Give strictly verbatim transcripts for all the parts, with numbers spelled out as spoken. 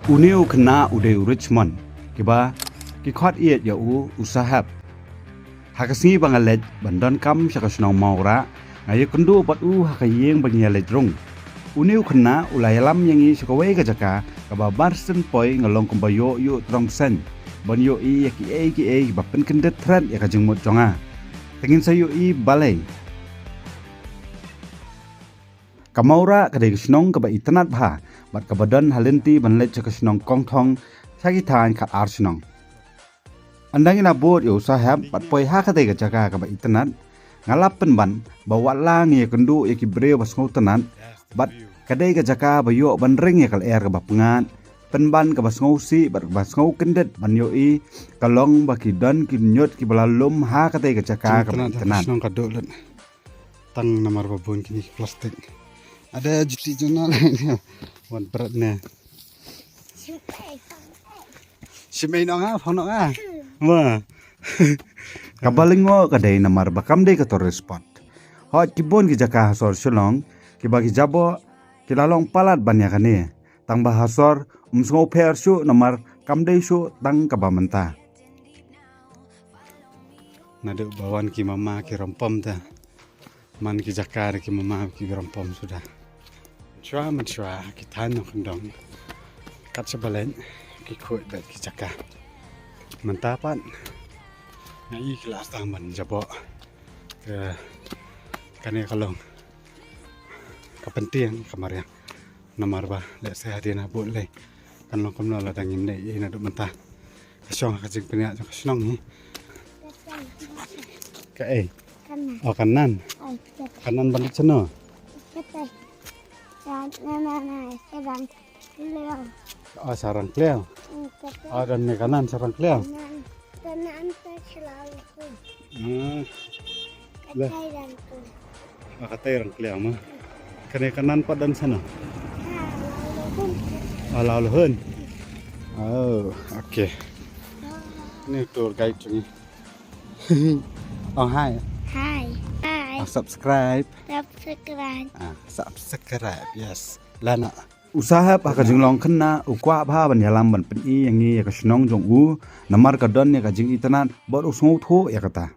Une u khynnah u dei u Richmond, kiba ki khot ïeit ïa u, u Saheb. Ha ka sngi ba nga leit ban donkam sha ka shnong Mawrah, nga ïakynduh bad u ha ka ïing ba ngi ïaleit rung. Une u khynnah u la ïalam ïa ngi sha kawei ka jaka kaba mar shen poi nga long kumba ïoh ïuh trong shen ban ïohi ïa kiei kiei kiba pynkyndit thret ïa ka jingmut jong nga. Te ngin sa ïohi balei. Ka Mawrah ka dei ka shnong kaba itynnad bha bad kaba don ha lynti ban leit sha ka shnong Kongthong, sha ki thaiñ khatar shnong. Ynda ngi la bud ïa u Saheb bad poi ha katei ka jaka kaba itynnad, nga la pynban ba wat la ngi ïakynduh ïa ki briew ba sngewtynnad bad ka dei ka jaka ba ïoh ban ring ïa ka lyer kaba pyngngad, pynban kaba sngewsih bad kaba sngewkyndit ban ïohi, ka long ba ki don ki ñiut kiba la lum ha katei ka jaka kaba itynnad. Tang namar ba bun kine ki plastik. Ada juti jana la ne. Wan berat ne. Shim ei noh nga, phong noh nga. Ma. Kaba lyngngoh ka dei namar ba kam dei ka tourist spot. Hooid ki bun ki jaka ha sor Shillong kiba ki jaboh ki la long palat ban ïa kane. Tang ba ha sor um sngewpher shuh namar kam dei shuh tang kaba mynta. Naduh ba wan ki mama ki rom pom te. Man ki jaka de ki mama ki rom pom suda. Mynshuwa mynshuwa ki thaiñ nongkyndong kat shaba leit ki khuid bad ki jaka. Mynta pat nga i ki la sdang ban jaboh. Te kane ka long ka pyntieng ka mariang. Namar ba lehse hadien ha bud lei kan long kumno lada ngim leit ïa naduh mynta. Ka shong ha ka jingpynïaid jong ka shnong hi. Kaei? Kanan. O kanan. Kanan ban leit shano? O sha Rangkliang. O don ne kanan sha Rangkliang. Kanan te sha Rangkliang. Ah. Katei Rangkliang. Ah, katei Rangkliang ma. Kane kanan pat don shano? Ah, Lawlahun. Oh, okay. Ni tour guide jong ngi. Oh, hi. Hi. Hi. Ah, subscribe. Subscribe. Ah, subscribe. Yes. Lana. U Saheb ha ka jinglong khynnah u kwah bha ban ïalam ban pyni ïa ngi ïa ka shnong jong u namar ka don ïa ka jingitynnad bad u sngewthuh ïa kata.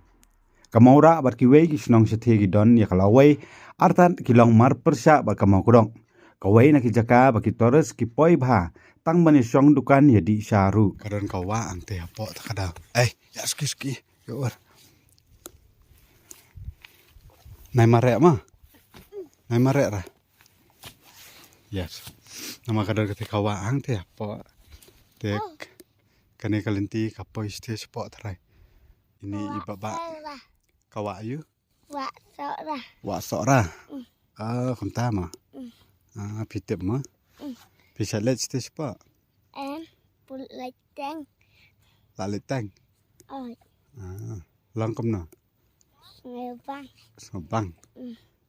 Ka Mawrah bad kiwei ki shnong shathie ki don ïa ka lawei, artat ki long mar pyrshah bad ka Mawkdok. Kawei na ki jaka ba ki tourist ki poi bha tang ban ïa shong dukan ïa dih sha ruh. Ka don ka wah hangte hapoh ta ka daw. Ei, ïa suki suki. Ïa ur. Nai mareh ma. Nai mareh ra. Yes. Namar ka don kata ka wah hangte hapoh. Te kane ka lynti ka poi shathie shapoh trai. Ini i baba. Ka wah aïu? Wah Sohra. Wah Sohra. Ah, kumta ma. Ah, phi tip ma. Phi shait leit shathie shapoh? Em, phi leit teng. La leit teng. Ah, long kumno? Sngewbang. Sngewbang.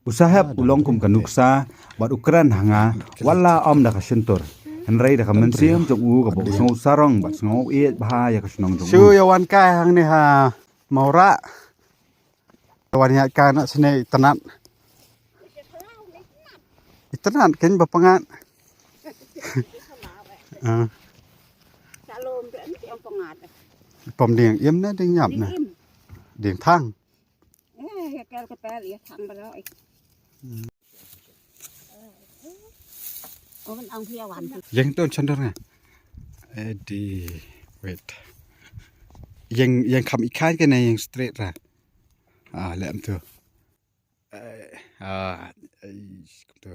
U Saheb u long kum ka nuksa bad u kren ha nga wat la ym da ka shyntur. Hynrei da ka mynsiem jong u kaba u sngew sarong bad sngew ïeit bha ïa ka shnong jong u. Shu ïa wan kai hangne ha Mawrah. Wan ïa kai na shane itynnad. Itynnad kein ba pyngngad. Ah. Pom dieng im ne dieng ïap ne? Dieng thang. Ïeng to chandar nga. Edi wait. Ïeng ïeng kham i khain kane ïeng straight ra. Ah, lem tu. Eh, ah, eh, tu.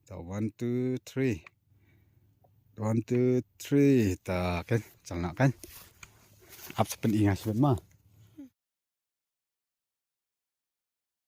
Ta one, two, three. One, two, three. Ta kan, chal na kan. Ap sepen inga sepen ma.